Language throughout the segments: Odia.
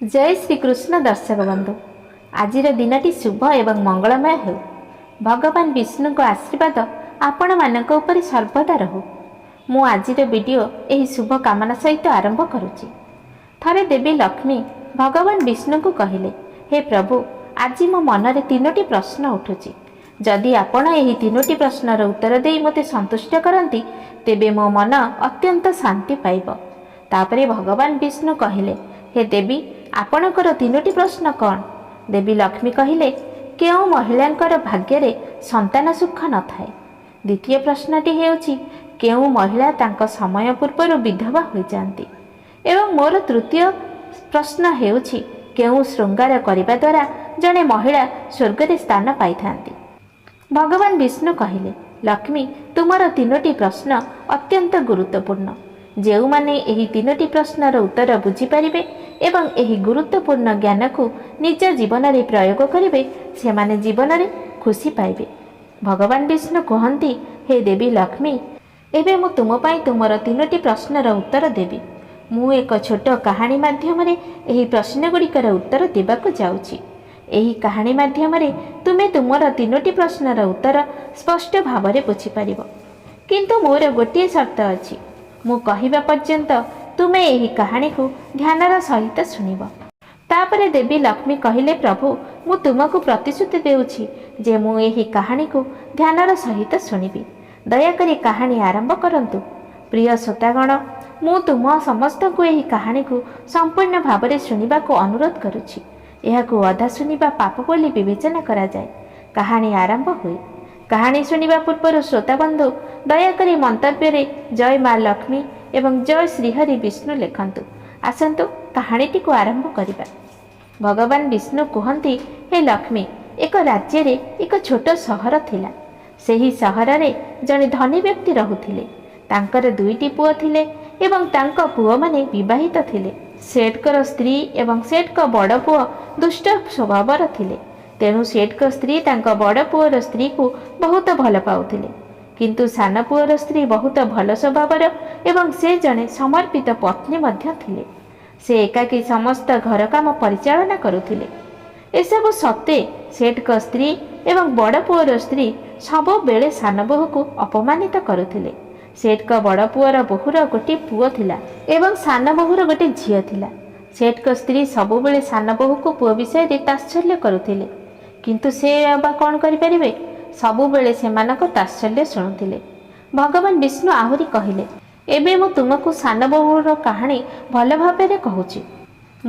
ଜୟ ଶ୍ରୀକୃଷ୍ଣ ଦର୍ଶକ ବନ୍ଧୁ, ଆଜିର ଦିନଟି ଶୁଭ ଏବଂ ମଙ୍ଗଳମୟ ହେଉ। ଭଗବାନ ବିଷ୍ଣୁଙ୍କ ଆଶୀର୍ବାଦ ଆପଣମାନଙ୍କ ଉପରେ ସର୍ବଦା ରହୁ। ମୁଁ ଆଜିର ଭିଡ଼ିଓ ଏହି ଶୁଭ କାମନା ସହିତ ଆରମ୍ଭ କରୁଛି। ଥରେ ଦେବୀ ଲକ୍ଷ୍ମୀ ଭଗବାନ ବିଷ୍ଣୁଙ୍କୁ କହିଲେ, ହେ ପ୍ରଭୁ, ଆଜି ମୋ ମନରେ ତିନୋଟି ପ୍ରଶ୍ନ ଉଠୁଛି। ଯଦି ଆପଣ ଏହି ତିନୋଟି ପ୍ରଶ୍ନର ଉତ୍ତର ଦେଇ ମୋତେ ସନ୍ତୁଷ୍ଟ କରନ୍ତି, ତେବେ ମୋ ମନ ଅତ୍ୟନ୍ତ ଶାନ୍ତି ପାଇବ। ତାପରେ ଭଗବାନ ବିଷ୍ଣୁ କହିଲେ, ହେ ଦେବୀ, ଆପଣଙ୍କର ତିନୋଟି ପ୍ରଶ୍ନ କ'ଣ? ଦେବୀ ଲକ୍ଷ୍ମୀ କହିଲେ, କେଉଁ ମହିଳାଙ୍କର ଭାଗ୍ୟରେ ସନ୍ତାନ ସୁଖ ନଥାଏ? ଦ୍ୱିତୀୟ ପ୍ରଶ୍ନଟି ହେଉଛି, କେଉଁ ମହିଳା ତାଙ୍କ ସମୟ ପୂର୍ବରୁ ବିଧବା ହୋଇଯାଆନ୍ତି? ଏବଂ ମୋର ତୃତୀୟ ପ୍ରଶ୍ନ ହେଉଛି, କେଉଁ ଶୃଙ୍ଗାର କରିବା ଦ୍ୱାରା ଜଣେ ମହିଳା ସ୍ୱର୍ଗରେ ସ୍ଥାନ ପାଇଥାନ୍ତି? ଭଗବାନ ବିଷ୍ଣୁ କହିଲେ, ଲକ୍ଷ୍ମୀ, ତୁମର ତିନୋଟି ପ୍ରଶ୍ନ ଅତ୍ୟନ୍ତ ଗୁରୁତ୍ୱପୂର୍ଣ୍ଣ। ଯେଉଁମାନେ ଏହି ତିନୋଟି ପ୍ରଶ୍ନର ଉତ୍ତର ବୁଝିପାରିବେ ଏବଂ ଏହି ଗୁରୁତ୍ୱପୂର୍ଣ୍ଣ ଜ୍ଞାନକୁ ନିଜ ଜୀବନରେ ପ୍ରୟୋଗ କରିବେ, ସେମାନେ ଜୀବନରେ ଖୁସି ପାଇବେ। ଭଗବାନ ବିଷ୍ଣୁ କୁହନ୍ତି, ହେ ଦେବୀ ଲକ୍ଷ୍ମୀ, ଏବେ ମୁଁ ତୁମ ପାଇଁ ତୁମର ତିନୋଟି ପ୍ରଶ୍ନର ଉତ୍ତର ଦେବି। ମୁଁ ଏକ ଛୋଟ କାହାଣୀ ମାଧ୍ୟମରେ ଏହି ପ୍ରଶ୍ନଗୁଡ଼ିକର ଉତ୍ତର ଦେବାକୁ ଯାଉଛି। ଏହି କାହାଣୀ ମାଧ୍ୟମରେ ତୁମେ ତୁମର ତିନୋଟି ପ୍ରଶ୍ନର ଉତ୍ତର ସ୍ପଷ୍ଟ ଭାବରେ ବୁଝିପାରିବ। କିନ୍ତୁ ମୋର ଗୋଟିଏ ସର୍ତ୍ତ ଅଛି। ମୁଁ କହିବା ପର୍ଯ୍ୟନ୍ତ ତୁମେ ଏହି କାହାଣୀକୁ ଧ୍ୟାନର ସହିତ ଶୁଣିବ। ତାପରେ ଦେବୀ ଲକ୍ଷ୍ମୀ କହିଲେ, ପ୍ରଭୁ, ମୁଁ ତୁମକୁ ପ୍ରତିଶ୍ରୁତି ଦେଉଛି ଯେ ମୁଁ ଏହି କାହାଣୀକୁ ଧ୍ୟାନର ସହିତ ଶୁଣିବି। ଦୟାକରି କାହାଣୀ ଆରମ୍ଭ କରନ୍ତୁ। ପ୍ରିୟ ଶ୍ରୋତାଗଣ, ମୁଁ ତୁମ ସମସ୍ତଙ୍କୁ ଏହି କାହାଣୀକୁ ସମ୍ପୂର୍ଣ୍ଣ ଭାବରେ ଶୁଣିବାକୁ ଅନୁରୋଧ କରୁଛି। ଏହାକୁ ଅଧା ଶୁଣିବା ପାପ ବୋଲି ବିବେଚନା କରାଯାଏ। କାହାଣୀ ଆରମ୍ଭ ହୁଏ। କାହାଣୀ ଶୁଣିବା ପୂର୍ବରୁ ଶ୍ରୋତାବନ୍ଧୁ, ଦୟାକରି ମନ୍ତବ୍ୟରେ ଜୟ ମା ଲକ୍ଷ୍ମୀ ଏବଂ ଜୟ ଶ୍ରୀହରି ବିଷ୍ଣୁ ଲେଖନ୍ତୁ। ଆସନ୍ତୁ କାହାଣୀଟିକୁ ଆରମ୍ଭ କରିବା। ଭଗବାନ ବିଷ୍ଣୁ କୁହନ୍ତି, ହେ ଲକ୍ଷ୍ମୀ, ଏକ ରାଜ୍ୟରେ ଏକ ଛୋଟ ସହର ଥିଲା। ସେହି ସହରରେ ଜଣେ ଧନୀ ବ୍ୟକ୍ତି ରହୁଥିଲେ। ତାଙ୍କର ଦୁଇଟି ପୁଅ ଥିଲେ ଏବଂ ତାଙ୍କ ପୁଅମାନେ ବିବାହିତ ଥିଲେ। ସେଠଙ୍କର ସ୍ତ୍ରୀ ଏବଂ ସେଠଙ୍କ ବଡ଼ ପୁଅ ଦୁଷ୍ଟ ସ୍ୱଭାବର ଥିଲେ। ତେଣୁ ସେଠଙ୍କ ସ୍ତ୍ରୀ ତାଙ୍କ ବଡ଼ ପୁଅର ସ୍ତ୍ରୀକୁ ବହୁତ ଭଲ ପାଉଥିଲେ। କିନ୍ତୁ ସାନ ପୁଅର ସ୍ତ୍ରୀ ବହୁତ ଭଲ ସ୍ୱଭାବର ଏବଂ ସେ ଜଣେ ସମର୍ପିତ ପତ୍ନୀ ମଧ୍ୟ ଥିଲେ। ସେ ଏକାକୀ ସମସ୍ତ ଘର କାମ ପରିଚାଳନା କରୁଥିଲେ। ଏସବୁ ସତ୍ତ୍ୱେ ସେଠଙ୍କ ସ୍ତ୍ରୀ ଏବଂ ବଡ଼ ପୁଅର ସ୍ତ୍ରୀ ସବୁବେଳେ ସାନ ବୋହୂକୁ ଅପମାନିତ କରୁଥିଲେ। ସେଠଙ୍କ ବଡ଼ ପୁଅର ବୋହୂର ଗୋଟିଏ ପୁଅ ଥିଲା ଏବଂ ସାନ ବୋହୂର ଗୋଟିଏ ଝିଅ ଥିଲା। ସେଠଙ୍କ ସ୍ତ୍ରୀ ସବୁବେଳେ ସାନ ବୋହୂକୁ ପୁଅ ବିଷୟରେ ତାତ୍ସଲ୍ୟ କରୁଥିଲେ। କିନ୍ତୁ ସେ ଅବା କ'ଣ କରିପାରିବେ? ସବୁବେଳେ ସେମାନଙ୍କ ତାତ୍ସଲ୍ୟ ଶୁଣୁଥିଲେ। ଭଗବାନ ବିଷ୍ଣୁ ଆହୁରି କହିଲେ, ଏବେ ମୁଁ ତୁମକୁ ସାନ ବୋହୂର କାହାଣୀ ଭଲ ଭାବରେ କହୁଛି।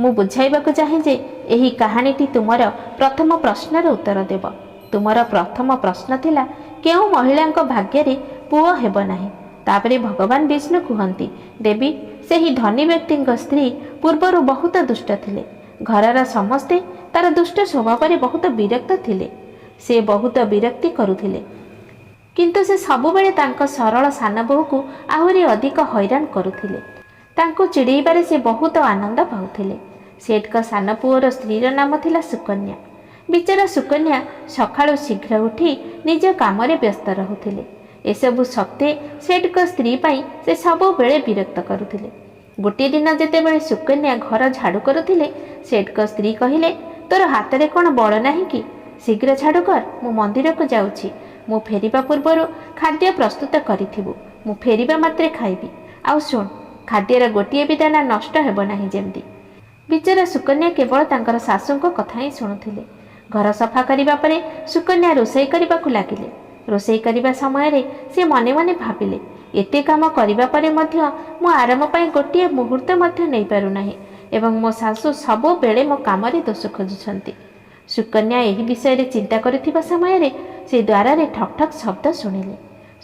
ମୁଁ ବୁଝାଇବାକୁ ଚାହେଁ ଯେ ଏହି କାହାଣୀଟି ତୁମର ପ୍ରଥମ ପ୍ରଶ୍ନର ଉତ୍ତର ଦେବ। ତୁମର ପ୍ରଥମ ପ୍ରଶ୍ନ ଥିଲା, କେଉଁ ମହିଳାଙ୍କ ଭାଗ୍ୟରେ ପୁଅ ହେବ ନାହିଁ? ତାପରେ ଭଗବାନ ବିଷ୍ଣୁ କୁହନ୍ତି, ଦେବୀ, ସେହି ଧନୀ ବ୍ୟକ୍ତିଙ୍କ ସ୍ତ୍ରୀ ପୂର୍ବରୁ ବହୁତ ଦୁଷ୍ଟ ଥିଲେ। ଘରର ସମସ୍ତେ ତାର ଦୁଷ୍ଟ ସ୍ୱଭାବରେ ବହୁତ ବିରକ୍ତ ଥିଲେ। ସେ ବହୁତ ବିରକ୍ତି କରୁଥିଲେ। କିନ୍ତୁ ସେ ସବୁବେଳେ ତାଙ୍କ ସରଳ ସାନ ବୋହୂକୁ ଆହୁରି ଅଧିକ ହଇରାଣ କରୁଥିଲେ। ତାଙ୍କୁ ଚିଡ଼େଇବାରେ ସେ ବହୁତ ଆନନ୍ଦ ପାଉଥିଲେ। ସେଠଙ୍କ ସାନ ପୁଅର ସ୍ତ୍ରୀର ନାମ ଥିଲା ସୁକନ୍ୟା। ବିଚରା ସୁକନ୍ୟା ସକାଳୁ ଶୀଘ୍ର ଉଠି ନିଜ କାମରେ ବ୍ୟସ୍ତ ରହୁଥିଲେ। ଏସବୁ ସତ୍ତ୍ୱେ ସେଠଙ୍କ ସ୍ତ୍ରୀ ପାଇଁ ସେ ସବୁବେଳେ ବିରକ୍ତ କରୁଥିଲେ। ଗୋଟିଏ ଦିନ ଯେତେବେଳେ ସୁକନ୍ୟା ଘର ଝାଡ଼ୁ କରୁଥିଲେ, ସେଠଙ୍କ ସ୍ତ୍ରୀ କହିଲେ, ତୋର ହାତରେ କ'ଣ ବଳ ନାହିଁ କି? ଶୀଘ୍ର ଝାଡ଼ୁ କର, ମୁଁ ମନ୍ଦିରକୁ ଯାଉଛି। ମୁଁ ଫେରିବା ପୂର୍ବରୁ ଖାଦ୍ୟ ପ୍ରସ୍ତୁତ କରିଥିବୁ। ମୁଁ ଫେରିବା ମାତ୍ରେ ଖାଇବି। ଆଉ ଶୁଣ, ଖାଦ୍ୟର ଗୋଟିଏ ବି ଦାନା ନଷ୍ଟ ହେବ ନାହିଁ ଯେମିତି। ବିଚରା ସୁକନ୍ୟା କେବଳ ତାଙ୍କର ଶାଶୁଙ୍କ କଥା ହିଁ ଶୁଣୁଥିଲେ। ଘର ସଫା କରିବା ପରେ ସୁକନ୍ୟା ରୋଷେଇ କରିବାକୁ ଲାଗିଲେ। ରୋଷେଇ କରିବା ସମୟରେ ସେ ମନେ ମନେ ଭାବିଲେ, ଏତେ କାମ କରିବା ପରେ ମଧ୍ୟ ମୁଁ ଆରାମ ପାଇଁ ଗୋଟିଏ ମୁହୂର୍ତ୍ତ ମଧ୍ୟ ନେଇପାରୁନାହିଁ ଏବଂ ମୋ ଶାଶୁ ସବୁବେଳେ ମୋ କାମରେ ଦୋଷ ଖୋଜୁଛନ୍ତି। ସୁକନ୍ୟା ଏହି ବିଷୟରେ ଚିନ୍ତା କରୁଥିବା ସମୟରେ ସେ ଦ୍ୱାରରେ ଠକ୍ ଠକ୍ ଶବ୍ଦ ଶୁଣିଲେ।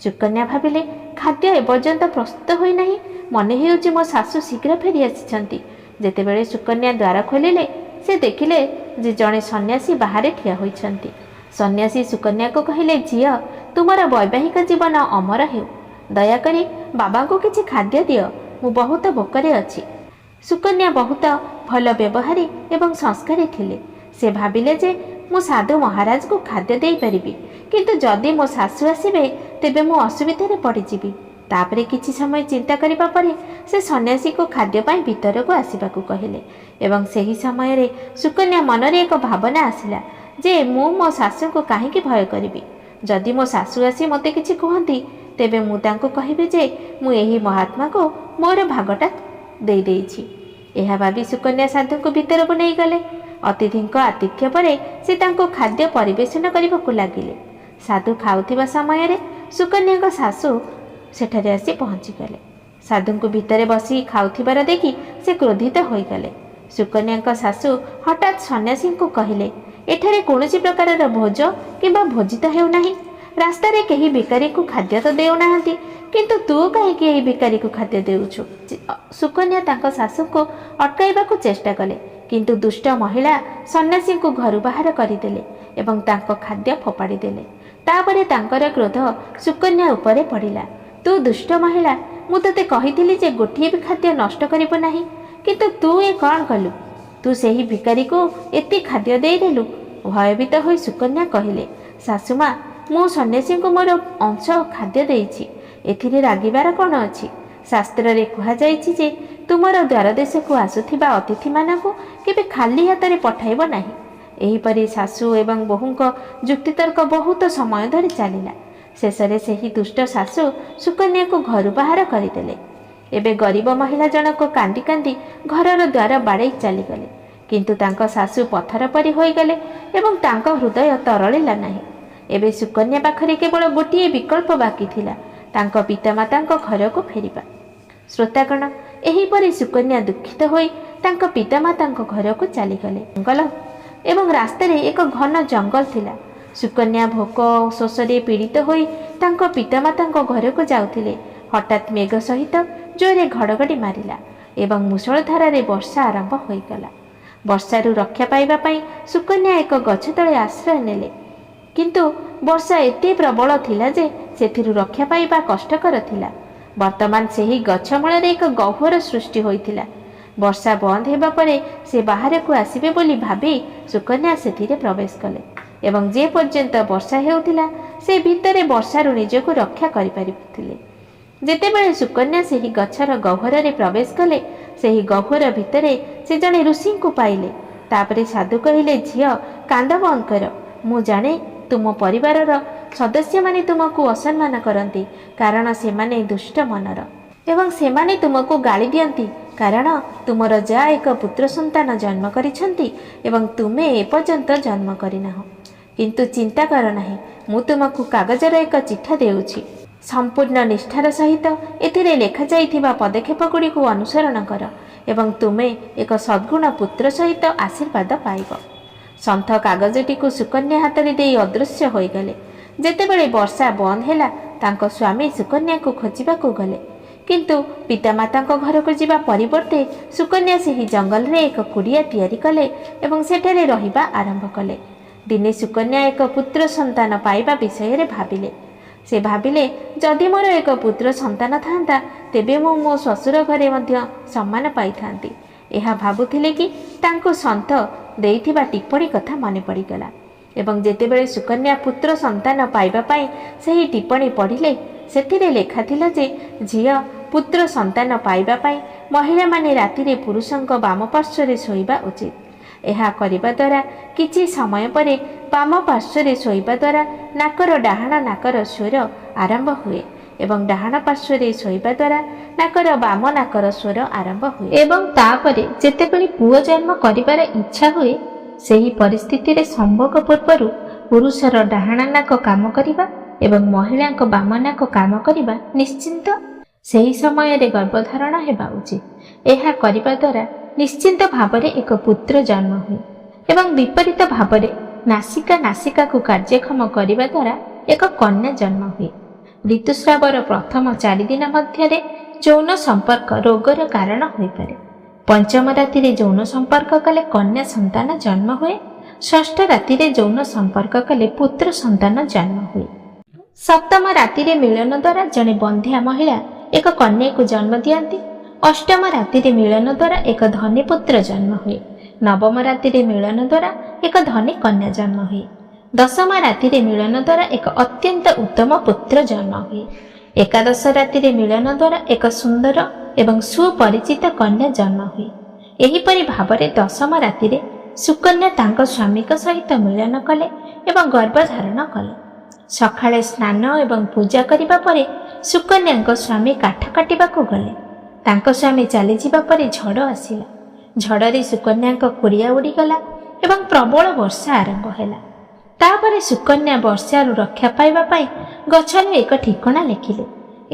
ସୁକନ୍ୟା ଭାବିଲେ, ଖାଦ୍ୟ ଏପର୍ଯ୍ୟନ୍ତ ପ୍ରସ୍ତୁତ ହୋଇନାହିଁ। ମନେ ହେଉଛି ମୋ ଶାଶୁ ଶୀଘ୍ର ଫେରି ଆସିଛନ୍ତି। ଯେତେବେଳେ ସୁକନ୍ୟା ଦ୍ୱାର ଖୋଲିଲେ, ସେ ଦେଖିଲେ ଯେ ଜଣେ ସନ୍ନ୍ୟାସୀ ବାହାରେ ଠିଆ ହୋଇଛନ୍ତି। ସନ୍ନ୍ୟାସୀ ସୁକନ୍ୟାକୁ କହିଲେ, ଝିଅ, ତୁମର ବୈବାହିକ ଜୀବନ ଅମର ହେଉ। ଦୟାକରି ବାବାଙ୍କୁ କିଛି ଖାଦ୍ୟ ଦିଅ, ମୁଁ ବହୁତ ଭୋକରେ ଅଛି। ସୁକନ୍ୟା ବହୁତ ଭଲ ବ୍ୟବହାରୀ ଏବଂ ସଂସ୍କାରୀ ଥିଲେ। ସେ ଭାବିଲେ ଯେ ମୁଁ ସାଧୁ ମହାରାଜଙ୍କୁ ଖାଦ୍ୟ ଦେଇପାରିବି, କିନ୍ତୁ ଯଦି ମୋ ଶାଶୁ ଆସିବେ ତେବେ ମୁଁ ଅସୁବିଧାରେ ପଡ଼ିଯିବି। ତାପରେ କିଛି ସମୟ ଚିନ୍ତା କରିବା ପରେ ସେ ସନ୍ନ୍ୟାସୀକୁ ଖାଦ୍ୟ ପାଇଁ ଭିତରକୁ ଆସିବାକୁ କହିଲେ ଏବଂ ସେହି ସମୟରେ ସୁକନ୍ୟା ମନରେ ଏକ ଭାବନା ଆସିଲା ଯେ ମୁଁ ମୋ ଶାଶୁଙ୍କୁ କାହିଁକି ଭୟ କରିବି? ଯଦି ମୋ ଶାଶୁ ଆସି ମୋତେ କିଛି କୁହନ୍ତି, ତେବେ ମୁଁ ତାଙ୍କୁ କହିବି ଯେ ମୁଁ ଏହି ମହାତ୍ମାକୁ ମୋର ଭାଗଟା ଦେଇଦେଇଛି। ଏହା ଭାବି ସୁକନ୍ୟା ସାଧୁଙ୍କୁ ଭିତରକୁ ନେଇଗଲେ। ଅତିଥିଙ୍କ ଆତିଥ୍ୟ ପରେ ସେ ତାଙ୍କୁ ଖାଦ୍ୟ ପରିବେଷଣ କରିବାକୁ ଲାଗିଲେ। ସାଧୁ ଖାଉଥିବା ସମୟରେ ସୁକନ୍ୟାଙ୍କ ଶାଶୁ ସେଠାରେ ଆସି ପହଞ୍ଚିଗଲେ। ସାଧୁଙ୍କୁ ଭିତରେ ବସି ଖାଉଥିବାର ଦେଖି ସେ କ୍ରୋଧିତ ହୋଇଗଲେ। ସୁକନ୍ୟାଙ୍କ ଶାଶୁ ହଠାତ୍ ସନ୍ନ୍ୟାସୀଙ୍କୁ କହିଲେ, ଏଠାରେ କୌଣସି ପ୍ରକାରର ଭୋଜ କିମ୍ବା ଭୋଜିତ ହେଉନାହିଁ। ରାସ୍ତାରେ କେହି ଭିକାରୀକୁ ଖାଦ୍ୟ ତ ଦେଉନାହାନ୍ତି, କିନ୍ତୁ ତୁ କାହିଁକି ଏହି ଭିକାରୀକୁ ଖାଦ୍ୟ ଦେଉଛୁ? ସୁକନ୍ୟା ତାଙ୍କ ଶାଶୁଙ୍କୁ ଅଟକାଇବାକୁ ଚେଷ୍ଟା କଲେ, କିନ୍ତୁ ଦୁଷ୍ଟ ମହିଳା ସନ୍ନ୍ୟାସୀଙ୍କୁ ଘରୁ ବାହାର କରିଦେଲେ ଏବଂ ତାଙ୍କ ଖାଦ୍ୟ ଫୋପାଡ଼ି ଦେଲେ। ତାପରେ ତାଙ୍କର କ୍ରୋଧ ସୁକନ୍ୟା ଉପରେ ପଡ଼ିଲା। ତୁ ଦୁଷ୍ଟ ମହିଳା, ମୁଁ ତୋତେ କହିଥିଲି ଯେ ଗୋଟିଏ ବି ଖାଦ୍ୟ ନଷ୍ଟ କରିବୁ ନାହିଁ, କିନ୍ତୁ ତୁ ଏ କ'ଣ କଲୁ? ତୁ ସେହି ଭିକାରୀକୁ ଏତେ ଖାଦ୍ୟ ଦେଇଦେଲୁ। ଭୟଭୀତ ହୋଇ ସୁକନ୍ୟା କହିଲେ, ଶାଶୁମା, ମୁଁ ସନ୍ନ୍ୟାସୀଙ୍କୁ ମୋର ଅଂଶ ଖାଦ୍ୟ ଦେଇଛି, ଏଥିରେ ରାଗିବାର କ'ଣ ଅଛି? ଶାସ୍ତ୍ରରେ କୁହାଯାଇଛି ଯେ ତୁମର ଦ୍ୱାରଦେଶକୁ ଆସୁଥିବା ଅତିଥିମାନଙ୍କୁ କେବେ ଖାଲି ହାତରେ ପଠାଇବ ନାହିଁ। ଏହିପରି ଶାଶୁ ଏବଂ ବୋହୂଙ୍କ ଯୁକ୍ତିତର୍କ ବହୁତ ସମୟ ଧରି ଚାଲିଲା। ଶେଷରେ ସେହି ଦୁଷ୍ଟ ଶାଶୁ ସୁକନ୍ୟାକୁ ଘରୁ ବାହାର କରିଦେଲେ। ଏବେ ଗରିବ ମହିଳା ଜଣକ କାନ୍ଦି କାନ୍ଦି ଘରର ଦ୍ୱାର ବାଡ଼େଇ ଚାଲିଗଲେ, କିନ୍ତୁ ତାଙ୍କ ଶାଶୁ ପଥର ପରି ହୋଇଗଲେ ଏବଂ ତାଙ୍କ ହୃଦୟ ତରଳିଲା ନାହିଁ। ଏବେ ସୁକନ୍ୟା ପାଖରେ କେବଳ ଗୋଟିଏ ବିକଳ୍ପ ବାକି ଥିଲା, ତାଙ୍କ ପିତାମାତାଙ୍କ ଘରକୁ ଫେରିବା। ଶ୍ରୋତାଗଣ, ଏହିପରି ସୁକନ୍ୟା ଦୁଃଖିତ ହୋଇ ତାଙ୍କ ପିତାମାତାଙ୍କ ଘରକୁ ଚାଲିଗଲେ। ଜଙ୍ଗଲ ଏବଂ ରାସ୍ତାରେ ଏକ ଘନ ଜଙ୍ଗଲ ଥିଲା। ସୁକନ୍ୟା ଭୋକ ଶୋଷରେ ପୀଡ଼ିତ ହୋଇ ତାଙ୍କ ପିତାମାତାଙ୍କ ଘରକୁ ଯାଉଥିଲେ। ହଠାତ୍ ମେଘ ସହିତ ଜୋରେ ଘଡ଼ଘଡ଼ି ମାରିଲା ଏବଂ ମୂଷଳଧାରାରେ ବର୍ଷା ଆରମ୍ଭ ହୋଇଗଲା। ବର୍ଷାରୁ ରକ୍ଷା ପାଇବା ପାଇଁ ସୁକନ୍ୟା ଏକ ଗଛ ତଳେ ଆଶ୍ରୟ ନେଲେ, କିନ୍ତୁ ବର୍ଷା ଏତେ ପ୍ରବଳ ଥିଲା ଯେ ସେଥିରୁ ରକ୍ଷା ପାଇବା କଷ୍ଟକର ଥିଲା। ବର୍ତ୍ତମାନ ସେହି ଗଛ ମୂଳରେ ଏକ ଗହ୍ୱର ସୃଷ୍ଟି ହୋଇଥିଲା। ବର୍ଷା ବନ୍ଦ ହେବା ପରେ ସେ ବାହାରକୁ ଆସିବେ ବୋଲି ଭାବି ସୁକନ୍ୟା ସେଥିରେ ପ୍ରବେଶ କଲେ ଏବଂ ଯେ ପର୍ଯ୍ୟନ୍ତ ବର୍ଷା ହେଉଥିଲା ସେ ଭିତରେ ବର୍ଷାରୁ ନିଜକୁ ରକ୍ଷା କରିପାରିଥିଲେ। ଯେତେବେଳେ ସୁକନ୍ୟା ସେହି ଗଛର ଗହ୍ୱରରେ ପ୍ରବେଶ କଲେ, ସେହି ଗହ୍ୱର ଭିତରେ ସେ ଜଣେ ଋଷିଙ୍କୁ ପାଇଲେ। ତାପରେ ସାଧୁ କହିଲେ, ଝିଅ, କାନ୍ଦ ବନ୍ଦ କର। ମୁଁ ଜାଣେ ତୁମ ପରିବାରର ସଦସ୍ୟମାନେ ତୁମକୁ ଅସମ୍ମାନ କରନ୍ତି, କାରଣ ସେମାନେ ଦୁଷ୍ଟ ମନର ଏବଂ ସେମାନେ ତୁମକୁ ଗାଳି ଦିଅନ୍ତି, କାରଣ ତୁମର ଯା ଏକ ପୁତ୍ର ସନ୍ତାନ ଜନ୍ମ କରିଛନ୍ତି ଏବଂ ତୁମେ ଏପର୍ଯ୍ୟନ୍ତ ଜନ୍ମ କରିନାହଁ। କିନ୍ତୁ ଚିନ୍ତା କର ନାହିଁ, ମୁଁ ତୁମକୁ କାଗଜର ଏକ ଚିଠା ଦେଉଛି। ସମ୍ପୂର୍ଣ୍ଣ ନିଷ୍ଠାର ସହିତ ଏଥିରେ ଲେଖାଯାଇଥିବା ପଦକ୍ଷେପଗୁଡ଼ିକୁ ଅନୁସରଣ କର ଏବଂ ତୁମେ ଏକ ସଦ୍ଗୁଣ ପୁତ୍ର ସହିତ ଆଶୀର୍ବାଦ ପାଇବ। ସନ୍ଥ କାଗଜଟିକୁ ସୁକନ୍ୟା ହାତରେ ଦେଇ ଅଦୃଶ୍ୟ ହୋଇଗଲେ। ଯେତେବେଳେ ବର୍ଷା ବନ୍ଦ ହେଲା, ତାଙ୍କ ସ୍ୱାମୀ ସୁକନ୍ୟାକୁ ଖୋଜିବାକୁ ଗଲେ, କିନ୍ତୁ ପିତାମାତାଙ୍କ ଘରକୁ ଯିବା ପରିବର୍ତ୍ତେ ସୁକନ୍ୟା ସେହି ଜଙ୍ଗଲରେ ଏକ କୁଡ଼ିଆ ତିଆରି କଲେ ଏବଂ ସେଠାରେ ରହିବା ଆରମ୍ଭ କଲେ। ଦିନେ ସୁକନ୍ୟା ଏକ ପୁତ୍ର ସନ୍ତାନ ପାଇବା ବିଷୟରେ ଭାବିଲେ। ସେ ଭାବିଲେ, ଯଦି ମୋର ଏକ ପୁତ୍ର ସନ୍ତାନ ଥାନ୍ତା, ତେବେ ମୁଁ ମୋ ଶ୍ୱଶୁର ଘରେ ମଧ୍ୟ ସମ୍ମାନ ପାଇଥାନ୍ତି। ଏହା ଭାବୁଥିଲେ କି ତାଙ୍କୁ ସନ୍ଥ ଦେଇଥିବା ଟିପ୍ପଣୀ କଥା ମନେ ପଡ଼ିଗଲା ଏବଂ ଯେତେବେଳେ ସୁକନ୍ୟା ପୁତ୍ର ସନ୍ତାନ ପାଇବା ପାଇଁ ସେହି ଟିପ୍ପଣୀ ପଢ଼ିଲେ, ସେଥିରେ ଲେଖାଥିଲା ଯେ ଝିଅ, ପୁତ୍ର ସନ୍ତାନ ପାଇବା ପାଇଁ ମହିଳାମାନେ ରାତିରେ ପୁରୁଷଙ୍କ ବାମ ପାର୍ଶ୍ୱରେ ଶୋଇବା ଉଚିତ। ଏହା କରିବା ଦ୍ୱାରା କିଛି ସମୟ ପରେ ବାମ ପାର୍ଶ୍ୱରେ ଶୋଇବା ଦ୍ୱାରା ନାକର ଡାହାଣ ନାକର ସ୍ୱର ଆରମ୍ଭ ହୁଏ ଏବଂ ଡାହାଣ ପାର୍ଶ୍ୱରେ ଶୋଇବା ଦ୍ୱାରା ନାକର ବାମ ନାକର ସ୍ୱର ଆରମ୍ଭ ହୁଏ ଏବଂ ତାପରେ ଯେତେବେଳେ ପୁଅ ଜନ୍ମ କରିବାର ଇଚ୍ଛା ହୁଏ, ସେହି ପରିସ୍ଥିତିରେ ସମ୍ଭୋଗ ପୂର୍ବରୁ ପୁରୁଷର ଡାହାଣ ନାକ କାମ କରିବା ଏବଂ ମହିଳାଙ୍କ ବାମ ନାକ କାମ କରିବା ନିଶ୍ଚିନ୍ତ ସେହି ସମୟରେ ଗର୍ଭଧାରଣ ହେବା ଉଚିତ। ଏହା କରିବା ଦ୍ୱାରା ନିଶ୍ଚିନ୍ତ ଭାବରେ ଏକ ପୁତ୍ର ଜନ୍ମ ହୁଏ ଏବଂ ବିପରୀତ ଭାବରେ ନାସିକା ନାସିକାକୁ କାର୍ଯ୍ୟକ୍ଷମ କରିବା ଦ୍ୱାରା ଏକ କନ୍ୟା ଜନ୍ମ ହୁଏ। ଋତୁସ୍ରାବର ପ୍ରଥମ 4 ଦିନ ମଧ୍ୟରେ ଯୌନ ସମ୍ପର୍କ ରୋଗର କାରଣ ହୋଇପାରେ। ପଞ୍ଚମ ରାତିରେ ଯୌନ ସମ୍ପର୍କ କଲେ କନ୍ୟା ସନ୍ତାନ ଜନ୍ମ ହୁଏ। ଷଷ୍ଠ ରାତିରେ ଯୌନ ସମ୍ପର୍କ କଲେ ପୁତ୍ର ସନ୍ତାନ ଜନ୍ମ ହୁଏ। ସପ୍ତମ ରାତିରେ ମିଳନ ଦ୍ୱାରା ଜଣେ ବନ୍ଧ୍ୟା ମହିଳା ଏକ କନ୍ୟାକୁ ଜନ୍ମ ଦିଅନ୍ତି। ଅଷ୍ଟମ ରାତିରେ ମିଳନ ଦ୍ୱାରା ଏକ ଧନୀ ପୁତ୍ର ଜନ୍ମ ହୁଏ। ନବମ ରାତିରେ ମିଳନ ଦ୍ୱାରା ଏକ ଧନୀ କନ୍ୟା ଜନ୍ମ ହୁଏ। ଦଶମ ରାତିରେ ମିଳନ ଦ୍ୱାରା ଏକ ଅତ୍ୟନ୍ତ ଉତ୍ତମ ପୁତ୍ର ଜନ୍ମ ହୁଏ। ଏକାଦଶ ରାତିରେ ମିଳନ ଦ୍ୱାରା ଏକ ସୁନ୍ଦର ଏବଂ ସୁପରିଚିତ କନ୍ୟା ଜନ୍ମ ହୁଏ। ଏହିପରି ଭାବରେ ଦଶମ ରାତିରେ ସୁକନ୍ୟା ତାଙ୍କ ସ୍ୱାମୀଙ୍କ ସହିତ ମିଳନ କଲେ ଏବଂ ଗର୍ଭଧାରଣ କଲେ। ସକାଳେ ସ୍ନାନ ଏବଂ ପୂଜା କରିବା ପରେ ସୁକନ୍ୟାଙ୍କ ସ୍ୱାମୀ କାଠ କାଟିବାକୁ ଗଲେ। ତାଙ୍କ ସ୍ୱାମୀ ଚାଲିଯିବା ପରେ ଝଡ଼ ଆସିଲା। ଝଡ଼ରେ ସୁକନ୍ୟାଙ୍କ କୁଡ଼ିଆ ଉଡ଼ିଗଲା ଏବଂ ପ୍ରବଳ ବର୍ଷା ଆରମ୍ଭ ହେଲା। ତାପରେ ସୁକନ୍ୟା ବର୍ଷାରୁ ରକ୍ଷା ପାଇବା ପାଇଁ ଗଛରେ ଏକ ଠିକଣା ଲେଖିଲେ।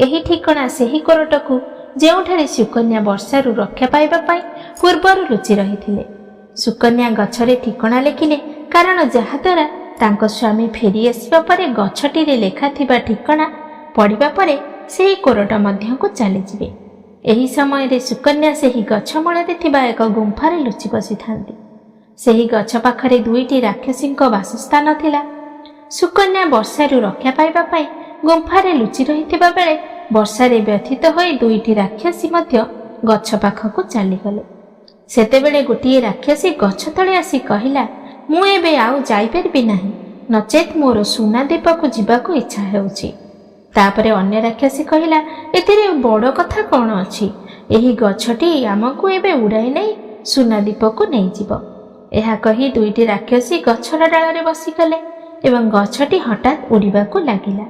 ଏହି ଠିକଣା ସେହି କୋରଟକୁ ଯେଉଁଠାରେ ସୁକନ୍ୟା ବର୍ଷାରୁ ରକ୍ଷା ପାଇବା ପାଇଁ ପୂର୍ବରୁ ଲୁଚି ରହିଥିଲେ। ସୁକନ୍ୟା ଗଛରେ ଠିକଣା ଲେଖିଲେ, କାରଣ ଯାହାଦ୍ୱାରା ତାଙ୍କ ସ୍ୱାମୀ ଫେରି ଆସିବା ପରେ ଗଛଟିରେ ଲେଖାଥିବା ଠିକଣା ପଢ଼ିବା ପରେ ସେହି କୋରଟ ମଧ୍ୟକୁ ଚାଲିଯିବେ। ଏହି ସମୟରେ ସୁକନ୍ୟା ସେହି ଗଛ ମୂଳରେ ଥିବା ଏକ ଗୁମ୍ଫାରେ ଲୁଚି ବସିଥାନ୍ତି। ସେହି ଗଛ ପାଖରେ ଦୁଇଟି ରାକ୍ଷସୀଙ୍କ ବାସସ୍ଥାନ ଥିଲା। ସୁକନ୍ୟା ବର୍ଷାରୁ ରକ୍ଷା ପାଇବା ପାଇଁ ଗୁମ୍ଫାରେ ଲୁଚି ରହିଥିବା ବେଳେ ବର୍ଷାରେ ବ୍ୟଥିତ ହୋଇ ଦୁଇଟି ରାକ୍ଷସୀ ମଧ୍ୟ ଗଛ ପାଖକୁ ଚାଲିଗଲେ। ସେତେବେଳେ ଗୋଟିଏ ରାକ୍ଷସୀ ଗଛ ତଳେ ଆସି କହିଲା, ମୁଁ ଏବେ ଆଉ ଯାଇପାରିବି ନାହିଁ, ନଚେତ୍ ମୋର ସୁନା ଦ୍ୱୀପକୁ ଯିବାକୁ ଇଚ୍ଛା ହେଉଛି। ତାପରେ ଅନ୍ୟ ରାକ୍ଷସୀ କହିଲା, ଏଥିରେ ବଡ଼ କଥା କ'ଣ ଅଛି? ଏହି ଗଛଟି ଆମକୁ ଏବେ ଉଡ଼ାଇ ନେଇ ସୁନା ଦ୍ୱୀପକୁ ନେଇଯିବ। ଏହା କହି ଦୁଇଟି ରାକ୍ଷସୀ ଗଛର ଡାଳରେ ବସିଗଲେ ଏବଂ ଗଛଟି ହଠାତ୍ ଉଡ଼ିବାକୁ ଲାଗିଲା।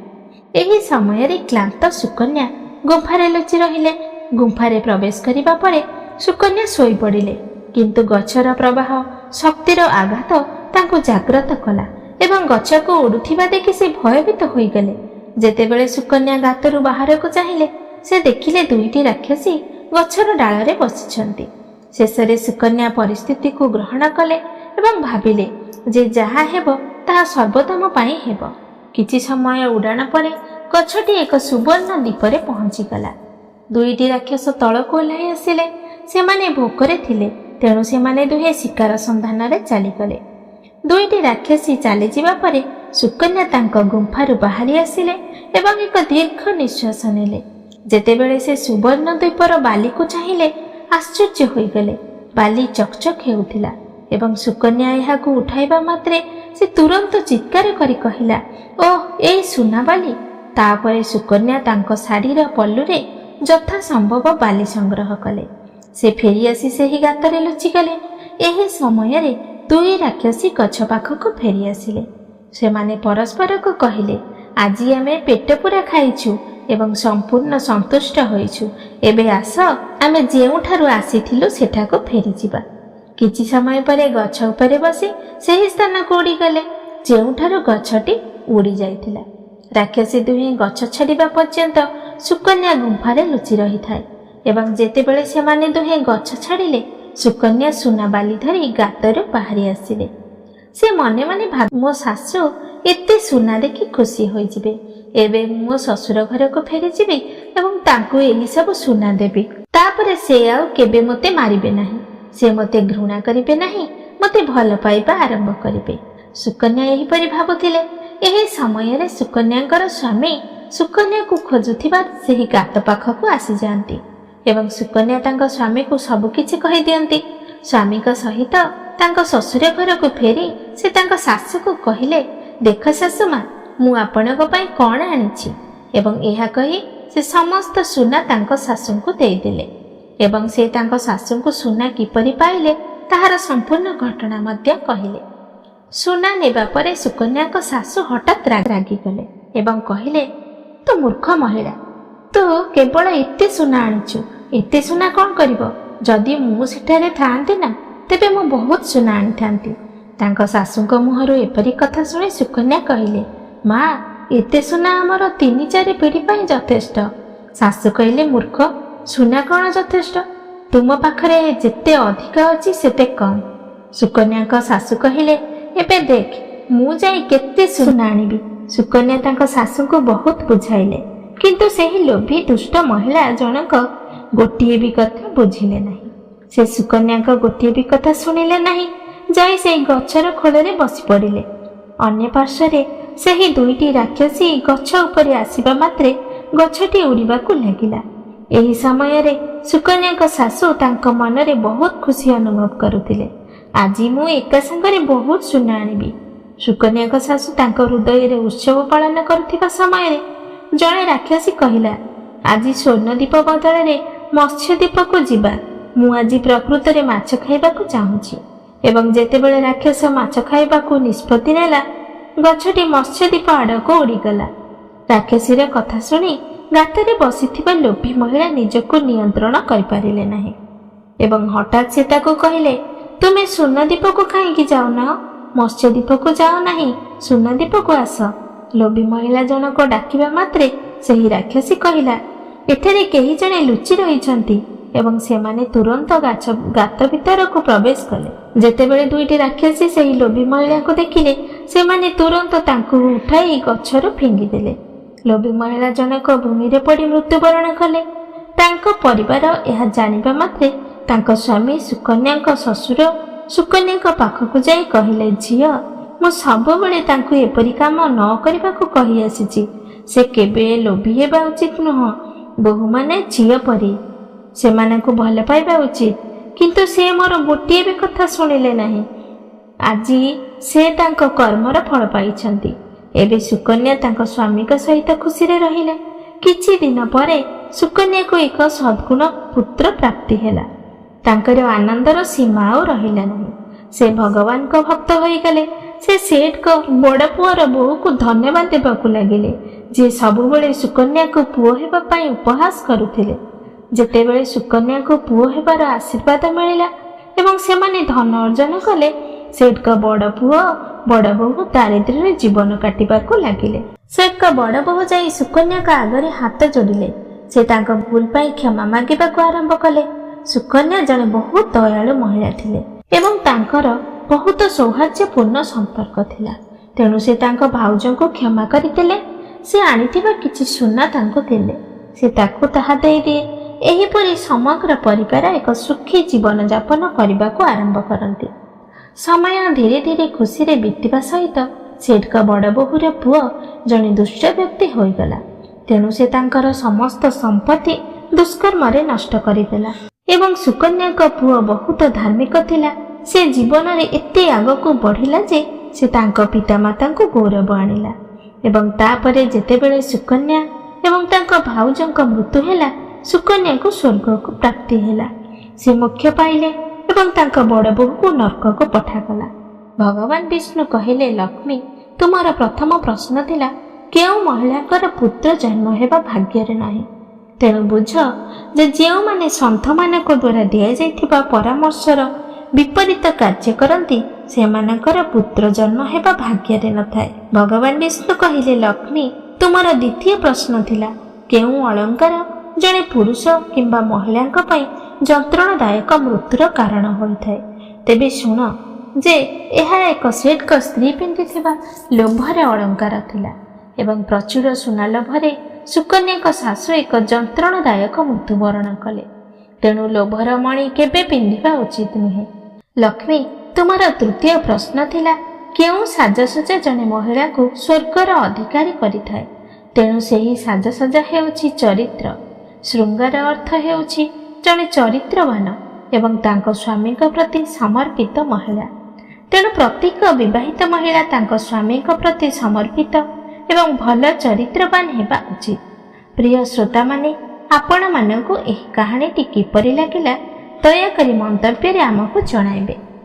ଏହି ସମୟରେ କ୍ଳାନ୍ତ ସୁକନ୍ୟା ଗୁମ୍ଫାରେ ଲୁଚି ରହିଲେ। ଗୁମ୍ଫାରେ ପ୍ରବେଶ କରିବା ପରେ ସୁକନ୍ୟା ଶୋଇପଡ଼ିଲେ, କିନ୍ତୁ ଗଛର ପ୍ରବାହ ଶକ୍ତିର ଆଘାତ ତାଙ୍କୁ ଜାଗ୍ରତ କଲା ଏବଂ ଗଛକୁ ଉଡ଼ୁଥିବା ଦେଖି ସେ ଭୟଭୀତ ହୋଇଗଲେ। ଯେତେବେଳେ ସୁକନ୍ୟା ଗାତରୁ ବାହାରକୁ ଚାହିଁଲେ, ସେ ଦେଖିଲେ ଦୁଇଟି ରାକ୍ଷସୀ ଗଛର ଡାଳରେ ବସିଛନ୍ତି। ଶେଷରେ ସୁକନ୍ୟା ପରିସ୍ଥିତିକୁ ଗ୍ରହଣ କଲେ ଏବଂ ଭାବିଲେ ଯେ ଯାହା ହେବ ତାହା ସର୍ବୋତ୍ତମ ପାଇଁ ହେବ। କିଛି ସମୟ ଉଡ଼ାଣ ପରେ ଗଛଟି ଏକ ସୁବର୍ଣ୍ଣ ଦ୍ୱୀପରେ ପହଞ୍ଚିଗଲା। ଦୁଇଟି ରାକ୍ଷସ ତଳକୁ ଓହ୍ଲାଇ ଆସିଲେ। ସେମାନେ ଭୋକରେ ଥିଲେ, ତେଣୁ ସେମାନେ ଦୁହେଁ ଶିକାର ସନ୍ଧାନରେ ଚାଲିଗଲେ। ଦୁଇଟି ରାକ୍ଷସୀ ଚାଲିଯିବା ପରେ ସୁକନ୍ୟା ତାଙ୍କ ଗୁମ୍ଫାରୁ ବାହାରି ଆସିଲେ ଏବଂ ଏକ ଦୀର୍ଘ ନିଶ୍ୱାସ ନେଲେ। ଯେତେବେଳେ ସେ ସୁବର୍ଣ୍ଣ ଦ୍ୱୀପର ବାଲିକୁ ଚାହିଁଲେ, ଆଶ୍ଚର୍ଯ୍ୟ ହୋଇଗଲେ। ବାଲି ଚକଚକ ହେଉଥିଲା ଏବଂ ସୁକନ୍ୟା ଏହାକୁ ଉଠାଇବା ମାତ୍ରେ ସେ ତୁରନ୍ତ ଚିତ୍କାର କରି କହିଲା, ଓହ, ଏଇ ସୁନା ବାଲି! ତାପରେ ସୁକନ୍ୟା ତାଙ୍କ ଶାଢ଼ୀର ପଲ୍ଲୁରେ ଯଥା ସମ୍ଭବ ବାଲି ସଂଗ୍ରହ କଲେ। ସେ ଫେରିଆସି ସେହି ଗାତରେ ଲୁଚିଗଲେ। ଏହି ସମୟରେ ଦୁଇ ରାକ୍ଷସୀ ଗଛ ପାଖକୁ ଫେରିଆସିଲେ। ସେମାନେ ପରସ୍ପରକୁ କହିଲେ, ଆଜି ଆମେ ପେଟ ପୂରା ଖାଇଛୁ ଏବଂ ସମ୍ପୂର୍ଣ୍ଣ ସନ୍ତୁଷ୍ଟ ହୋଇଛୁ। ଏବେ ଆସ, ଆମେ ଯେଉଁଠାରୁ ଆସିଥିଲୁ ସେଠାକୁ ଫେରିଯିବା। କିଛି ସମୟ ପରେ ଗଛ ଉପରେ ବସି ସେହି ସ୍ଥାନକୁ ଉଡ଼ିଗଲେ ଯେଉଁଠାରୁ ଗଛଟି ଉଡ଼ି ଯାଇଥିଲା। ରାକ୍ଷସୀ ଦୁହେଁ ଗଛ ଛାଡ଼ିବା ପର୍ଯ୍ୟନ୍ତ ସୁକନ୍ୟା ଗୁମ୍ଫାରେ ଲୁଚି ରହିଥାଏ ଏବଂ ଯେତେବେଳେ ସେମାନେ ଦୁହେଁ ଗଛ ଛାଡ଼ିଲେ, ସୁକନ୍ୟା ସୁନା ବାଲି ଧରି ଗାତରୁ ବାହାରି ଆସିଲେ। ସେ ମନେ ମନେ ଭାବ, ମୋ ଶାଶୁ ଏତେ ସୁନା ଦେଖି ଖୁସି ହୋଇଯିବେ। ଏବେ ମୁଁ ମୋ ଶ୍ୱଶୁର ଘରକୁ ଫେରିଯିବି ଏବଂ ତାଙ୍କୁ ଏହିସବୁ ସୁନା ଦେବି। ତାପରେ ସେ ଆଉ କେବେ ମୋତେ ମାରିବେ ନାହିଁ। ସେ ମୋତେ ଘୃଣା କରିବେ ନାହିଁ, ମୋତେ ଭଲ ପାଇବା ଆରମ୍ଭ କରିବେ। ସୁକନ୍ୟା ଏହିପରି ଭାବୁଥିଲେ। ଏହି ସମୟରେ ସୁକନ୍ୟାଙ୍କର ସ୍ୱାମୀ ସୁକନ୍ୟାକୁ ଖୋଜୁଥିବା ସେହି ଗାତ ପାଖକୁ ଆସିଯାଆନ୍ତି ଏବଂ ସୁକନ୍ୟା ତାଙ୍କ ସ୍ୱାମୀକୁ ସବୁକିଛି କହିଦିଅନ୍ତି। ସ୍ୱାମୀଙ୍କ ସହିତ ତାଙ୍କ ଶ୍ୱଶୁର ଘରକୁ ଫେରି ସେ ତାଙ୍କ ଶାଶୁକୁ କହିଲେ, ଦେଖ ଶାଶୁ ମା, ମୁଁ ଆପଣଙ୍କ ପାଇଁ କ'ଣ ଆଣିଛି। ଏବଂ ଏହା କହି ସେ ସମସ୍ତ ସୁନା ତାଙ୍କ ଶାଶୁଙ୍କୁ ଦେଇଦେଲେ ଏବଂ ସେ ତାଙ୍କ ଶାଶୁଙ୍କୁ ସୁନା କିପରି ପାଇଲେ ତାହାର ସମ୍ପୂର୍ଣ୍ଣ ଘଟଣା ମଧ୍ୟ କହିଲେ। ସୁନା ନେବା ପରେ ସୁକନ୍ୟାଙ୍କ ଶାଶୁ ହଠାତ୍ ରାଗିଗଲେ ଏବଂ କହିଲେ, ତୁ ମୂର୍ଖ ମହିଳା, ତୁ କେବଳ ଏତେ ସୁନା ଆଣିଛୁ। ଏତେ ସୁନା କ'ଣ କରିବ? ଯଦି ମୁଁ ସେଠାରେ ଥାଆନ୍ତି ନା, ତେବେ ମୁଁ ବହୁତ ସୁନା ଆଣିଥାନ୍ତି। ତାଙ୍କ ଶାଶୁଙ୍କ ମୁହଁରୁ ଏପରି କଥା ଶୁଣି ସୁକନ୍ୟା କହିଲେ, ମା, ଏତେ ସୁନା ଆମର ତିନି ଚାରି ପିଢ଼ି ପାଇଁ ଯଥେଷ୍ଟ। ଶାଶୁ କହିଲେ, ମୂର୍ଖ, ସୁନା କ'ଣ ଯଥେଷ୍ଟ? ତୁମ ପାଖରେ ଯେତେ ଅଧିକ ଅଛି ସେତେ କମ୍। ସୁକନ୍ୟାଙ୍କ ଶାଶୁ କହିଲେ, ଏବେ ଦେଖ ମୁଁ ଯାଇ କେତେ ସୁନା ଆଣିବି। ସୁକନ୍ୟା ତାଙ୍କ ଶାଶୁଙ୍କୁ ବହୁତ ବୁଝାଇଲେ, କିନ୍ତୁ ସେହି ଲୋଭୀ ଦୁଷ୍ଟ ମହିଳା ଜଣକ ଗୋଟିଏ ବି କଥା ବୁଝିଲେ ନାହିଁ। ସେ ସୁକନ୍ୟାଙ୍କ ଗୋଟିଏ ବି କଥା ଶୁଣିଲେ ନାହିଁ, ଯାଇ ସେହି ଗଛର ଖୋଳରେ ବସି ପଡ଼ିଲେ। ଅନ୍ୟ ପାର୍ଶ୍ୱରେ ସେହି ଦୁଇଟି ରାକ୍ଷସୀ ଗଛ ଉପରେ ଆସିବା ମାତ୍ରେ ଗଛଟି ଉଡ଼ିବାକୁ ଲାଗିଲା। ଏହି ସମୟରେ ସୁକନ୍ୟାଙ୍କ ଶାଶୁ ତାଙ୍କ ମନରେ ବହୁତ ଖୁସି ଅନୁଭବ କରୁଥିଲେ। ଆଜି ମୁଁ ଏକା ସାଙ୍ଗରେ ବହୁତ ସୁନା ଆଣିବି। ସୁକନ୍ୟାଙ୍କ ଶାଶୁ ତାଙ୍କ ହୃଦୟରେ ଉତ୍ସବ ପାଳନ କରୁଥିବା ସମୟରେ ଜଣେ ରାକ୍ଷସୀ କହିଲା, ଆଜି ସ୍ୱର୍ଣ୍ଣଦ୍ୱୀପ ବଦଳରେ ମତ୍ସ୍ୟଦ୍ୱୀପକୁ ଯିବା। ମୁଁ ଆଜି ପ୍ରକୃତରେ ମାଛ ଖାଇବାକୁ ଚାହୁଁଛି। ଏବଂ ଯେତେବେଳେ ରାକ୍ଷସ ମାଛ ଖାଇବାକୁ ନିଷ୍ପତ୍ତି ନେଲା, ଗଛଟି ମତ୍ସ୍ୟଦ୍ୱୀପ ଆଡ଼କୁ ଉଡ଼ିଗଲା। ରାକ୍ଷସୀର କଥା ଶୁଣି ଗାତରେ ବସିଥିବା ଲୋଭୀ ମହିଳା ନିଜକୁ ନିୟନ୍ତ୍ରଣ କରିପାରିଲେ ନାହିଁ ଏବଂ ହଠାତ୍ ସେ ତାକୁ କହିଲେ, ତୁମେ ସ୍ୱର୍ଣ୍ଣଦ୍ୱୀପକୁ କାହିଁକି ଯାଉନାହ? ମତ୍ସ୍ୟଦ୍ୱୀପକୁ ଯାଅ ନାହିଁ, ସ୍ୱର୍ଣ୍ଣଦ୍ୱୀପକୁ ଆସ। ଲୋଭୀ ମହିଳା ଜଣକ ଡାକିବା ମାତ୍ରେ ସେହି ରାକ୍ଷସୀ କହିଲା, ଏଠାରେ କେହି ଜଣେ ଲୁଚି ରହିଛନ୍ତି। ଏବଂ ସେମାନେ ତୁରନ୍ତ ଗାଛ ଗାତ ଭିତରକୁ ପ୍ରବେଶ କଲେ। ଯେତେବେଳେ ଦୁଇଟି ରାକ୍ଷସୀ ସେହି ଲୋଭୀ ମହିଳାଙ୍କୁ ଦେଖିଲେ, ସେମାନେ ତୁରନ୍ତ ତାଙ୍କୁ ଉଠାଇ ଗଛରୁ ଫିଙ୍ଗିଦେଲେ। ଲୋଭୀ ମହିଳା ଜଣକ ଭୂମିରେ ପଡ଼ି ମୃତ୍ୟୁବରଣ କଲେ। ତାଙ୍କ ପରିବାର ଏହା ଜାଣିବା ମାତ୍ରେ ତାଙ୍କ ସ୍ୱାମୀ ସୁକନ୍ୟାଙ୍କ ଶ୍ୱଶୁର ସୁକନ୍ୟାଙ୍କ ପାଖକୁ ଯାଇ କହିଲେ, ଝିଅ, ମୁଁ ସବୁବେଳେ ତାଙ୍କୁ ଏପରି କାମ ନ କରିବାକୁ କହି ଆସିଛି। ସେ କେବେ ଲୋଭୀ ହେବା ଉଚିତ ନୁହଁ। ବୋହୂମାନେ ଝିଅ ପରି, ସେମାନଙ୍କୁ ଭଲ ପାଇବା ଉଚିତ। କିନ୍ତୁ ସେ ମୋର ଗୋଟିଏ ବି କଥା ଶୁଣିଲେ ନାହିଁ। ଆଜି ସେ ତାଙ୍କ କର୍ମର ଫଳ ପାଇଛନ୍ତି। ଏବେ ସୁକନ୍ୟା ତାଙ୍କ ସ୍ୱାମୀଙ୍କ ସହିତ ଖୁସିରେ ରହିଲେ। କିଛି ଦିନ ପରେ ସୁକନ୍ୟାକୁ ଏକ ସଦ୍ଗୁଣ ପୁତ୍ର ପ୍ରାପ୍ତି ହେଲା। ତାଙ୍କର ଆନନ୍ଦର ସୀମା ଆଉ ରହିଲା ନାହିଁ। ସେ ଭଗବାନଙ୍କ ଭକ୍ତ ହୋଇଗଲେ। ସେ ସେଠଙ୍କ ବଡ଼ ପୁଅର ବୋହୂକୁ ଧନ୍ୟବାଦ ଦେବାକୁ ଲାଗିଲେ, ଯିଏ ସବୁବେଳେ ସୁକନ୍ୟାକୁ ପୁଅ ହେବା ପାଇଁ ଉପହାସ କରୁଥିଲେ। ଯେତେବେଳେ ସୁକନ୍ୟାକୁ ପୁଅ ହେବାର ଆଶୀର୍ବାଦ ମିଳିଲା ଏବଂ ସେମାନେ ଧନ ଅର୍ଜନ କଲେ, ସେଠଙ୍କ ବଡ଼ ପୁଅ ବଡ଼ ବୋହୂ ଦାରିଦ୍ର୍ୟରେ ଜୀବନ କାଟିବାକୁ ଲାଗିଲେ। ସେଠଙ୍କ ବଡ଼ ବୋହୂ ଯାଇ ସୁକନ୍ୟାଙ୍କ ଆଗରେ ହାତ ଯୋଡ଼ିଲେ। ସେ ତାଙ୍କ ଭୁଲ ପାଇଁ କ୍ଷମା ମାଗିବାକୁ ଆରମ୍ଭ କଲେ। ସୁକନ୍ୟା ଜଣେ ବହୁତ ଦୟାଳୁ ମହିଳା ଥିଲେ ଏବଂ ତାଙ୍କର ବହୁତ ସୌହାର୍ଦ୍ଦ୍ୟପୂର୍ଣ୍ଣ ସମ୍ପର୍କ ଥିଲା। ତେଣୁ ସେ ତାଙ୍କ ଭାଉଜଙ୍କୁ କ୍ଷମା କରିଦେଲେ। ସେ ଆଣିଥିବା କିଛି ସୁନା ତାଙ୍କୁ ଦେଲେ। ସେ ତାକୁ ତାହା ଦେଇଦିଏ। ଏହିପରି ସମଗ୍ର ପରିବାର ଏକ ସୁଖୀ ଜୀବନଯାପନ କରିବାକୁ ଆରମ୍ଭ କରନ୍ତି। ସମୟ ଧୀରେ ଧୀରେ ଖୁସିରେ ବିତିବା ସହିତ ସେଠଙ୍କ ବଡ଼ ବୋହୂର ପୁଅ ଜଣେ ଦୁଷ୍ଟ ବ୍ୟକ୍ତି ହୋଇଗଲା। ତେଣୁ ସେ ତାଙ୍କର ସମସ୍ତ ସମ୍ପତ୍ତି ଦୁଷ୍କର୍ମରେ ନଷ୍ଟ କରିଦେଲା ଏବଂ ସୁକନ୍ୟାଙ୍କ ପୁଅ ବହୁତ ଧାର୍ମିକ ଥିଲା। ସେ ଜୀବନରେ ଏତେ ଆଗକୁ ବଢ଼ିଲା ଯେ ସେ ତାଙ୍କ ପିତାମାତାଙ୍କୁ ଗୌରବ ଆଣିଲା। ଏବଂ ତାପରେ ଯେତେବେଳେ ସୁକନ୍ୟା ଏବଂ ତାଙ୍କ ଭାଉଜଙ୍କ ମୃତ୍ୟୁ ହେଲା, ସୁକନ୍ୟାଙ୍କୁ ସ୍ୱର୍ଗକୁ ପ୍ରାପ୍ତି ହେଲା। ସେ ମୋକ୍ଷ ପାଇଲେ ଏବଂ ତାଙ୍କ ବଡ଼ ବୋହୂକୁ ନର୍କକୁ ପଠାଗଲା। ଭଗବାନ ବିଷ୍ଣୁ କହିଲେ, ଲକ୍ଷ୍ମୀ, ତୁମର ପ୍ରଥମ ପ୍ରଶ୍ନ ଥିଲା କେଉଁ ମହିଳାଙ୍କର ପୁତ୍ର ଜନ୍ମ ହେବା ଭାଗ୍ୟରେ ନାହିଁ। ତେଣୁ ବୁଝ ଯେ ଯେଉଁମାନେ ସନ୍ଥମାନଙ୍କ ଦ୍ୱାରା ଦିଆଯାଇଥିବା ପରାମର୍ଶର ବିପରୀତ କାର୍ଯ୍ୟ କରନ୍ତି, ସେମାନଙ୍କର ପୁତ୍ର ଜନ୍ମ ହେବା ଭାଗ୍ୟରେ ନଥାଏ। ଭଗବାନ ବିଷ୍ଣୁ କହିଲେ, ଲକ୍ଷ୍ମୀ, ତୁମର ଦ୍ୱିତୀୟ ପ୍ରଶ୍ନ ଥିଲା କେଉଁ ଅଳଙ୍କାର ଜଣେ ପୁରୁଷ କିମ୍ବା ମହିଳାଙ୍କ ପାଇଁ ଯନ୍ତ୍ରଣାଦାୟକ ମୃତ୍ୟୁର କାରଣ ହୋଇଥାଏ। ତେବେ ଶୁଣ ଯେ ଏହା ଏକ ସେଠଙ୍କ ସ୍ତ୍ରୀ ପିନ୍ଧିଥିବା ଲୋଭରେ ଅଳଙ୍କାର ଥିଲା ଏବଂ ପ୍ରଚୁର ସୁନା ଲୋଭରେ ସୁକନ୍ୟାଙ୍କ ଶାଶୁ ଏକ ଯନ୍ତ୍ରଣାଦାୟକ ମୃତ୍ୟୁବରଣ କଲେ। ତେଣୁ ଲୋଭର ମଣି କେବେ ପିନ୍ଧିବା ଉଚିତ ନୁହେଁ। ଲକ୍ଷ୍ମୀ, ତୁମର ତୃତୀୟ ପ୍ରଶ୍ନ ଥିଲା କେଉଁ ସାଜସଜ୍ଜା ଜଣେ ମହିଳାକୁ ସ୍ୱର୍ଗର ଅଧିକାରୀ କରିଥାଏ। ତେଣୁ ସେହି ସାଜସଜ୍ଜା ହେଉଛି ଚରିତ୍ର। ଶୃଙ୍ଗାର ଅର୍ଥ ହେଉଛି ଜଣେ ଚରିତ୍ରବାନ ଏବଂ ତାଙ୍କ ସ୍ୱାମୀଙ୍କ ପ୍ରତି ସମର୍ପିତ ମହିଳା। ତେଣୁ ପ୍ରତ୍ୟେକ ବିବାହିତ ମହିଳା ତାଙ୍କ ସ୍ୱାମୀଙ୍କ ପ୍ରତି ସମର୍ପିତ ଏବଂ ଭଲ ଚରିତ୍ରବାନ ହେବା ଉଚିତ। ପ୍ରିୟ ଶ୍ରୋତାମାନେ, ଆପଣମାନଙ୍କୁ ଏହି କାହାଣୀଟି କିପରି ଲାଗିଲା, ଦୟାକରି ମନ୍ତବ୍ୟରେ ଆମକୁ ଜଣାଇବେ।